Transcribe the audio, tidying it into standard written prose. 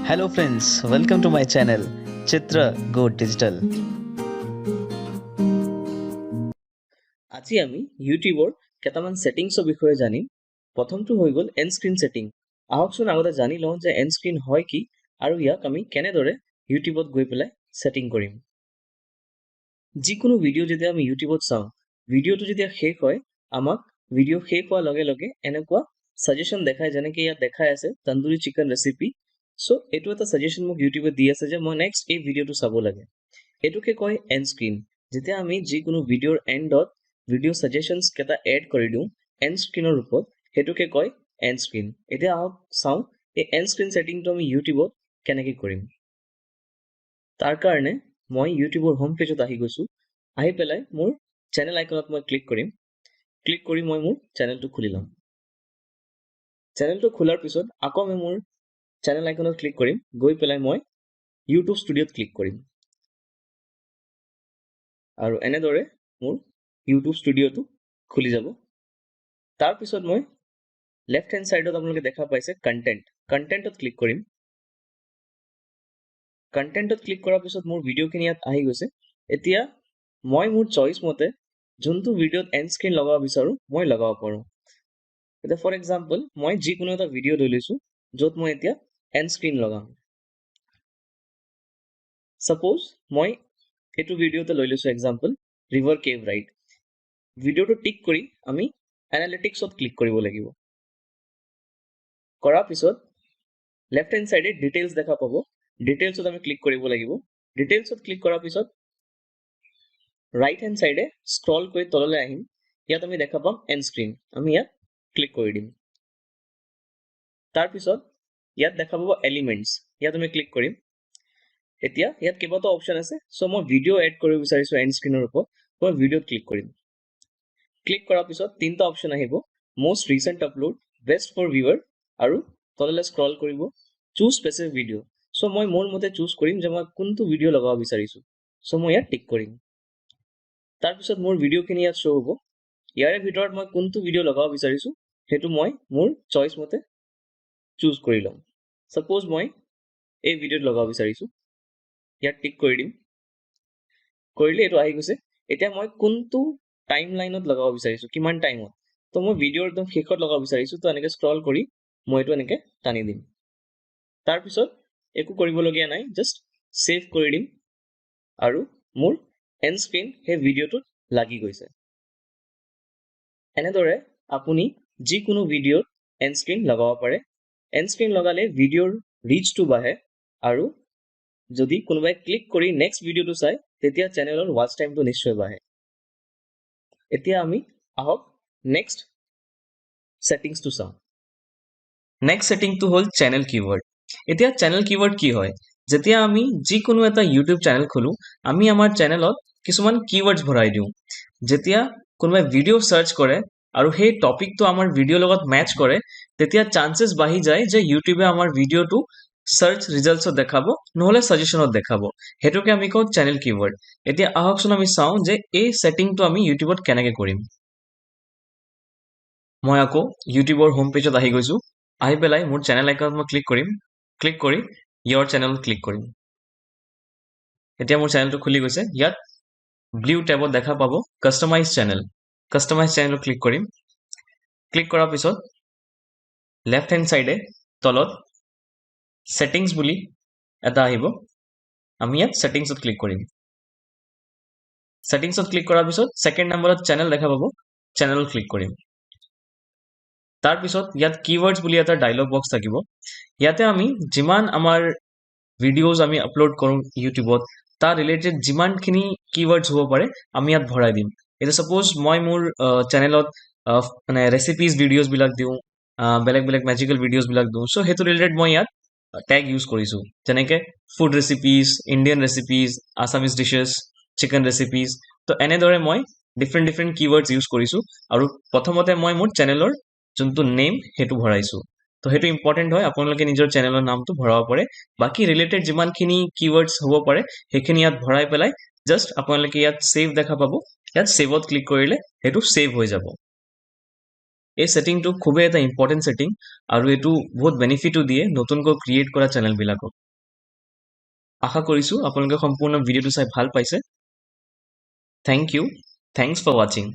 Hello friends, welcome to my channel Chitra Go Digital. আজি আমি ইউটিউবৰ কেইটামান ছেটিংছৰ বিষয়ে জানিম। প্ৰথমটো হৈ গ'ল এণ্ড স্ক্ৰীন ছেটিং। আহকচোন আগতে জানি লওঁ যে এণ্ড স্ক্ৰীন হয় কি আৰু ইয়াক আমি কেনেদৰে ইউটিউবত গৈ পেলাই ছেটিং কৰিম। যিকোনো ভিডিঅ' যেতিয়া আমি ইউটিউবত চাওঁ, ভিডিঅ'টো যেতিয়া শেষ হয়, আমাক ভিডিঅ' শেষ হোৱাৰ লগে লগে এনেকুৱা ছাজেশ্যন দেখায়, যেনেকৈ ইয়াত দেখাই আছে তন্দুৰী চিকেন ৰেচিপি। চ' এইটো এটা ছাজেশ্যন মোক ইউটিউবে দি আছে যে মই নেক্সট এই ভিডিঅ'টো চাব লাগে। এইটোকে কয় এণ্ড স্ক্ৰীন। যেতিয়া আমি যিকোনো ভিডিঅ'ৰ এণ্ডত ভিডিঅ' ছাজেশ্যনছ কেইটা এড কৰি দিওঁ এণ্ড স্ক্ৰীনৰ ৰূপত, সেইটোকে কয় এণ্ড স্ক্ৰীন। এতিয়া আহক চাওঁ এই এণ্ড স্ক্ৰীন ছেটিংটো আমি ইউটিউবত কেনেকৈ কৰিম। তাৰ কাৰণে মই ইউটিউবৰ হোম পেজত আহি গৈছোঁ। আহি পেলাই মোৰ চেনেল আইকনত মই ক্লিক কৰিম। ক্লিক কৰি মই মোৰ চেনেলটো খুলি ল'ম। চেনেলটো খোলাৰ পিছত আকৌ মই মোৰ চেনেল আইকনত ক্লিক কৰিম। গৈ পেলাই মই ইউটিউব ষ্টুডিঅ'ত ক্লিক কৰিম আৰু এনেদৰে মোৰ ইউটিউব ষ্টুডিঅ'টো খুলি যাব। তাৰপিছত মই লেফ্ট হেণ্ড ছাইডত আপোনালোকে দেখা পাইছে কণ্টেণ্ট, কণ্টেণ্টত ক্লিক কৰিম। কণ্টেণ্টত ক্লিক কৰাৰ পিছত মোৰ ভিডিঅ'খিনি ইয়াত আহি গৈছে। এতিয়া মই মোৰ চইচ মতে যোনটো ভিডিঅ'ত এণ্ড স্ক্ৰীন লগাব বিচাৰোঁ, মই লগাব পাৰোঁ। এতিয়া ফৰ এক্সাম্পল মই যিকোনো এটা ভিডিঅ' লৈ লৈছোঁ য'ত মই এতিয়া এণ্ড স্ক্ৰীন লগাম। ছাপ'জ মই এইটো ভিডিঅ'তে লৈ লৈছোঁ, এক্সাম্পল ৰিভাৰ কেভ ৰাইড। ভিডিঅ'টো টিক কৰি আমি এনালিটিক্সত ক্লিক কৰিব লাগিব। কৰাৰ পিছত লেফ্ট হেণ্ড চাইডে ডিটেইলছ দেখা পাব, ডিটেইলছত আমি ক্লিক কৰিব লাগিব। ডিটেইলছত ক্লিক কৰাৰ পিছত ৰাইট হেণ্ড চাইডে স্ক্ৰল কৰি তললৈ আহিম। ইয়াত আমি দেখা পাম এণ্ড স্ক্ৰীন, আমি ইয়াত ক্লিক কৰি দিম। তাৰপিছত ইয়াত দেখা পাব এলিমেণ্টছ, ইয়াত আমি ক্লিক কৰিম। এতিয়া ইয়াত কেইবাটাও অপশ্যন আছে। চ' মই ভিডিঅ' এড কৰিব বিচাৰিছোঁ এণ্ড স্ক্ৰীনৰ ওপৰত, মই ভিডিঅ'ত ক্লিক কৰিম। ক্লিক কৰাৰ পিছত তিনিটা অপশ্যন আহিব, most recent upload, best for viewer আৰু তললৈ স্ক্ৰল কৰিব চুজ স্পেচিফিক ভিডিঅ'। চ' মই মোৰ মতে চুজ কৰিম যে মই কোনটো ভিডিঅ' লগাব বিচাৰিছোঁ। চ' মই ইয়াত টিক কৰিম। তাৰপিছত মোৰ ভিডিঅ'খিনি ইয়াত শ্ব' হ'ব। ইয়াৰে ভিতৰত মই কোনটো ভিডিঅ' লগাব বিচাৰিছোঁ, সেইটো মই মোৰ চইচ মতে চুজ কৰি ল'ম। ছাপ'জ মই এই ভিডিঅ'ত লগাব বিচাৰিছোঁ, ইয়াত টিক কৰি দিম। কৰিলে এইটো আহি গৈছে। এতিয়া মই কোনটো টাইম লাইনত লগাব বিচাৰিছোঁ, কিমান টাইমত, তো মই ভিডিঅ'ৰ একদম শেষত লগাব বিচাৰিছোঁ। তো এনেকৈ স্ক্ৰল কৰি মই এইটো এনেকৈ টানি দিম। তাৰপিছত একো কৰিবলগীয়া নাই, জাষ্ট ছেভ কৰি দিম আৰু মোৰ এণ্ড স্ক্ৰীন সেই ভিডিঅ'টোত লাগি গৈছে। এনেদৰে আপুনি যিকোনো ভিডিঅ'ত এণ্ড স্ক্ৰীন লগাব পাৰে। এণ্ড স্ক্ৰীন লগালে ভিডিঅ'ৰ ৰিচটো বাঢ়ে আৰু যদি কোনোবাই ক্লিক কৰি নেক্সট ভিডিঅ'টো চায়, তেতিয়া চেনেলৰ ৱাচ টাইমটো নিশ্চয় বাঢ়ে। এতিয়া আমি আহক নেক্সট ছেটিংছটো চাওঁ। নেক্সট ছেটিংটো হ'ল চেনেল কিৱৰ্ড। এতিয়া চেনেল কিৱৰ্ড কি হয়? যেতিয়া আমি যিকোনো এটা ইউটিউব চেনেল খোলোঁ, আমি আমাৰ চেনেলত কিছুমান কিৱৰ্ডছ ভৰাই দিওঁ। যেতিয়া কোনোবাই ভিডিঅ' চাৰ্চ কৰে আৰু সেই টপিকটো আমাৰ ভিডিঅ'ৰ লগত মেচ কৰে, তেতিয়া চান্সেছ বাঢ়ি যায় যে ইউটিউবে আমাৰ ভিডিঅ'টো চাৰ্চ ৰিজাল্টছত দেখাব, নহ'লে ছাজেশ্যনত দেখাব। সেইটোকে আমি কওঁ চেনেল কিৱৰ্ড। এতিয়া আহকচোন আমি চাওঁ যে এই ছেটিংটো আমি ইউটিউবত কেনেকৈ কৰিম। মই আকৌ ইউটিউবৰ হোম পেজত আহি গৈছোঁ। আহি পেলাই মোৰ চেনেল আইকনত মই ক্লিক কৰিম। ক্লিক কৰি ইয়ৰ চেনেলত ক্লিক কৰিম। এতিয়া মোৰ চেনেলটো খুলি গৈছে। ইয়াত ব্লু টেবত দেখা পাব কাষ্টমাইজ চেনেল। কাষ্টমাইজ চেনেলত ক্লিক কৰিম। ক্লিক কৰাৰ পিছত লেফ্ট হেণ্ড চাইডে তলত ছেটিংছ বুলি এটা আহিব। আমি ইয়াত ছেটিংছত ক্লিক কৰিম। ছেটিংছত ক্লিক কৰাৰ পিছত ছেকেণ্ড নম্বৰত চেনেল দেখা পাব, চেনেলত ক্লিক কৰিম। তাৰপিছত ইয়াত কিৱৰ্ডছ বুলি এটা ডাইলগ বক্স থাকিব। ইয়াতে আমি যিমান আমাৰ ভিডিঅ'জ আমি আপলোড কৰোঁ ইউটিউবত, তাৰ ৰিলেটেড যিমানখিনি কিৱৰ্ডছ হ'ব পাৰে, আমি ইয়াত ভৰাই দিম। এতিয়া ছাপ'জ মই মোৰ চেনেলত মানে ৰেচিপিজ ভিডিঅ'জবিলাক দিওঁ, বেলেগ বেলেগ মেজিকেল ভিডিঅ'জবিলাক দিওঁ। চ' সেইটো ৰিলেটেড মই ইয়াত টেগ ইউজ কৰিছোঁ, যেনেকৈ food recipes, Indian recipes, Assamese dishes, chicken recipes. তো এনেদৰে মই ডিফাৰেণ্ট ডিফাৰেণ্ট কিৱৰ্ডছ ইউজ কৰিছোঁ আৰু প্ৰথমতে মই মোৰ চেনেলৰ যোনটো নেম, সেইটো ভৰাইছোঁ। তো সেইটো ইম্পৰ্টেণ্ট হয়, আপোনালোকে নিজৰ চেনেলৰ নামটো ভৰাব পাৰে। বাকী ৰিলেটেড যিমানখিনি কিৱৰ্ডছ হ'ব পাৰে, সেইখিনি ইয়াত ভৰাই পেলাই জাষ্ট আপোনালোকে ইয়াত ছেভ দেখা পাব। ইয়াত ছেভত ক্লিক কৰিলে সেইটো ছেভ হৈ যাব। এই ছেটিংটো খুবেই এটা ইম্পৰ্টেণ্ট ছেটিং আৰু এইটো বহুত বেনিফিটো দিয়ে নতুনকৈ ক্ৰিয়েট কৰা চেনেলবিলাকক। আশা কৰিছোঁ আপোনালোকে সম্পূৰ্ণ ভিডিঅ'টো চাই ভাল পাইছে। Thank you, thanks for watching.